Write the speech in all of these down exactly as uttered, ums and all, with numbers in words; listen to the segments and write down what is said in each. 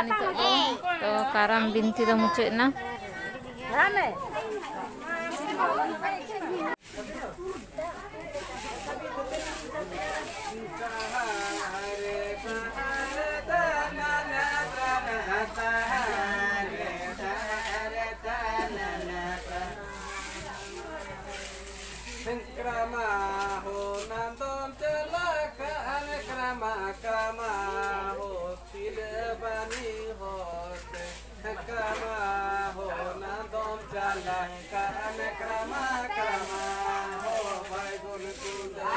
ᱱᱤᱛᱚᱜ ᱫᱚ ᱛᱚ ᱠᱟᱨᱟᱢ ᱵᱤᱱᱛᱤ ᱫᱚ ᱢᱩᱪᱟᱹᱫ ᱮᱱᱟ᱾ ᱠᱨᱟᱢᱟ ᱦᱳ ᱱᱟᱱᱫᱚᱱ ᱪᱟᱞᱟᱜ ᱠᱟᱱ, ᱠᱨᱟᱢᱟ, ᱠᱨᱟᱢᱟ ᱦᱳ ᱥᱤᱞᱟᱹ ᱵᱟᱹᱱᱤ ᱦᱚᱨᱛᱮ᱾ ᱠᱨᱟᱢᱟ ᱦᱳ ᱱᱟᱱᱫᱚᱱ ᱪᱟᱞᱟᱜ ᱠᱟᱱ, ᱠᱨᱟᱢᱟ, ᱠᱨᱟᱢᱟ ᱦᱳ ᱵᱟᱭᱜᱩᱱ ᱠᱩᱸᱫᱟᱹ᱾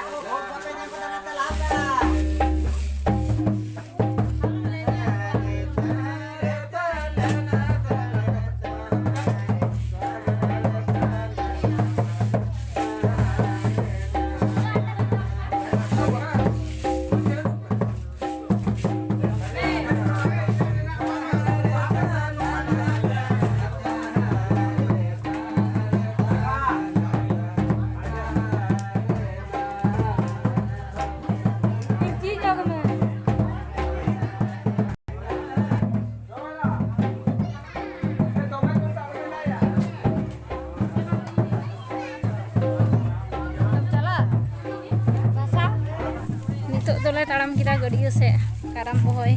ᱱᱤᱛᱚᱜ ᱫᱚᱞᱮ ᱛᱟᱲᱟᱢ ᱠᱮᱫᱟ ᱜᱟᱹᱰᱭᱟᱹ ᱥᱮᱫ ᱠᱟᱨᱟᱢ ᱵᱚᱦᱚᱭ᱾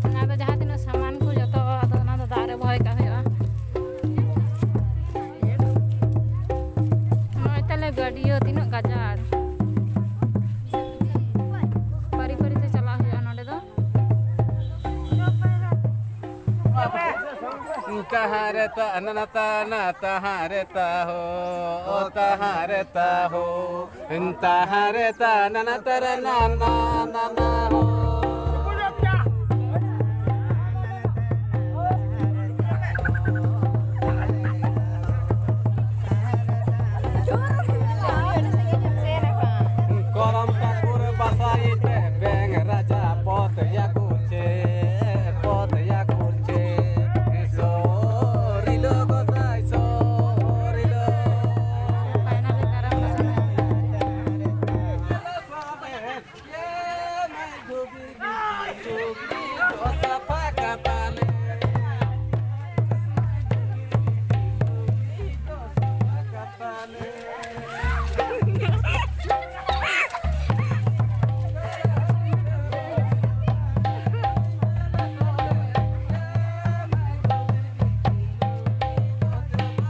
ᱚᱱᱟ ᱫᱚ ᱡᱟᱦᱟᱸ ᱛᱤᱱᱟᱹᱜ ᱥᱟᱢᱟᱱ ᱠᱚ ᱡᱚᱛᱚ, ᱟᱫᱚ ᱚᱱᱟ ᱫᱚ ᱫᱟᱜ ᱨᱮ ᱵᱚᱦᱚᱭ ᱠᱟᱜ ᱦᱩᱭᱩᱜᱼᱟ᱾ ᱱᱚᱜᱼᱚᱭ ᱛᱟᱞᱮ ᱜᱟᱹᱰᱭᱟᱹ, ᱛᱤᱱᱟᱹᱜ ᱜᱟᱡᱟᱲ᱾ ᱯᱟᱹᱨᱤ ᱯᱟᱹᱨᱤ ᱛᱮ ᱪᱟᱞᱟᱜ ᱦᱩᱭᱩᱜᱼᱟ ᱱᱚᱸᱰᱮ ᱫᱚ᱾ ᱛᱟᱦᱟᱸ ᱨᱮ ᱛᱟ ᱱᱟ ᱱᱟ ᱛᱟ ᱱᱟ, ᱛᱟᱦᱟᱸ ᱨᱮ ᱛᱟ ᱦᱳ, ᱳ ᱛᱟᱦᱟᱸ ᱨᱮ ᱛᱟ ᱦᱳ, ᱛᱟᱦᱟᱸ ᱨᱮ ᱛᱟ ᱱᱟ ᱱᱟ ᱛᱟ ᱨᱮ ᱱᱟ ᱱᱟ ᱱᱟ ᱱᱟ ᱦᱳ᱾ ᱠᱚᱨᱚᱢ ᱴᱷᱟᱹᱠᱩᱨ ᱵᱟᱥᱟᱭ ᱵᱮᱝ ᱨᱟᱡᱟ ᱯᱚᱫᱽ ᱭᱟ ᱠᱩᱨᱪᱮ, ᱯᱚᱫᱽ ᱭᱟ ᱠᱩᱨᱪᱮ, ᱥᱚᱨᱤᱞᱚ ᱜᱚᱫᱟᱭ ᱥᱚᱨᱤᱞᱚ᱾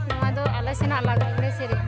ᱱᱚᱣᱟ ᱫᱚ ᱟᱞᱮ ᱥᱮᱱᱟᱜ ᱞᱟᱜᱽᱲᱮ ᱥᱮᱨᱮᱧ᱾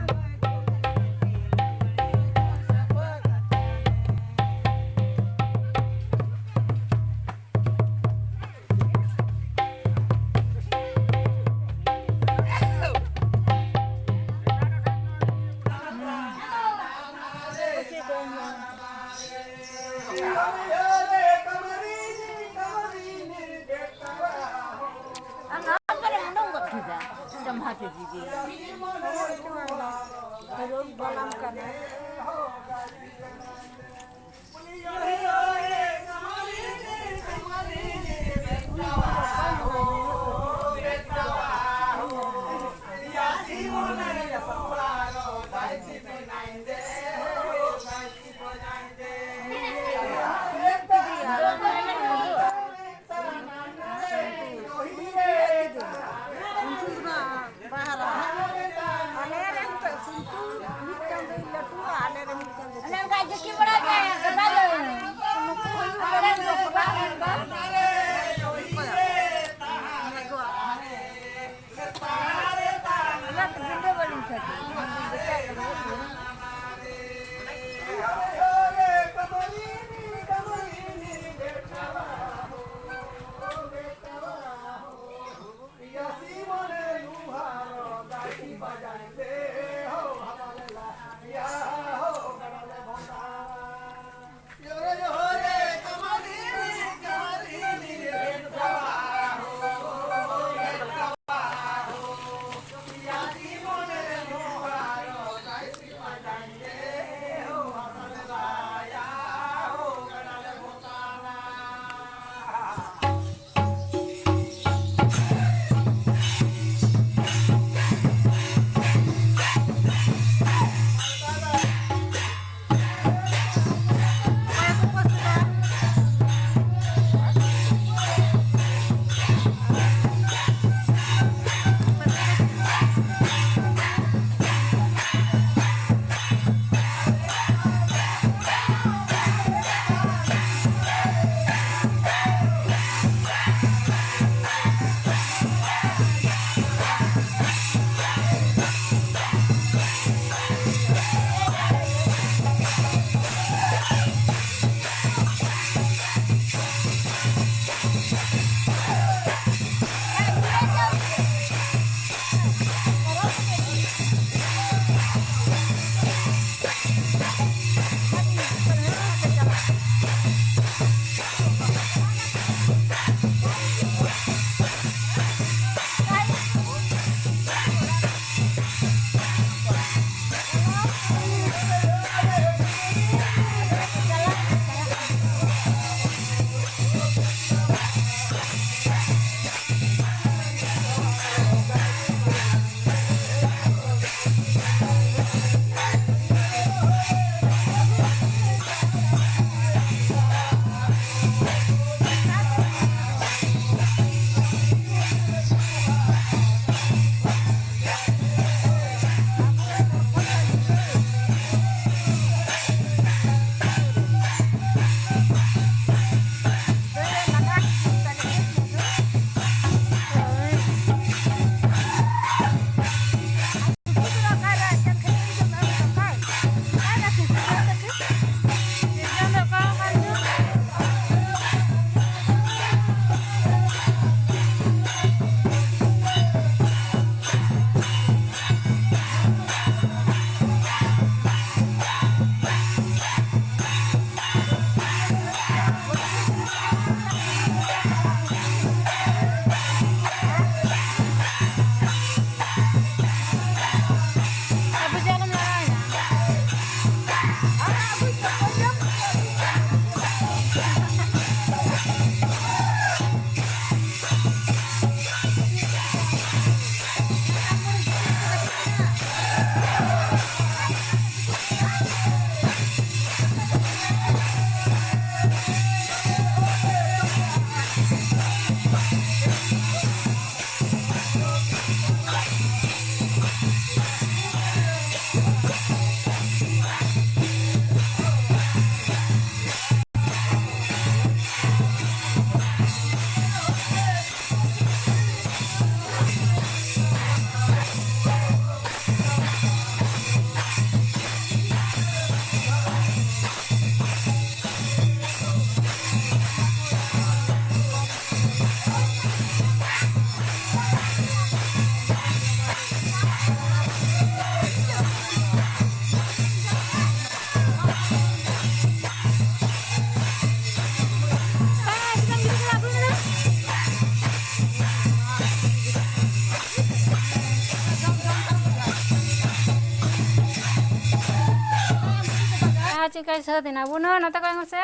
ᱪᱚᱭ ᱥᱟᱹᱛ ᱮᱱᱟ᱾ ᱵᱩᱱᱟᱹ, ᱱᱚᱛᱮ ᱠᱚᱭᱚᱜ ᱢᱮᱥᱮ᱾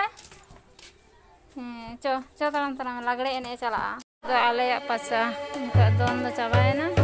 ᱦᱮᱸ, ᱪᱚ, ᱪᱚ, ᱛᱟᱲᱟᱢ, ᱛᱟᱲᱟᱢ, ᱞᱟᱜᱽᱲᱮ ᱮᱱᱮᱡ ᱮ ᱪᱟᱞᱟᱜᱼᱟ᱾ ᱫᱚ ᱟᱞᱮᱭᱟᱜ ᱯᱟᱥᱟ, ᱱᱤᱛᱚᱜ ᱫᱚᱱ ᱫᱚ ᱪᱟᱵᱟᱭᱮᱱᱟ᱾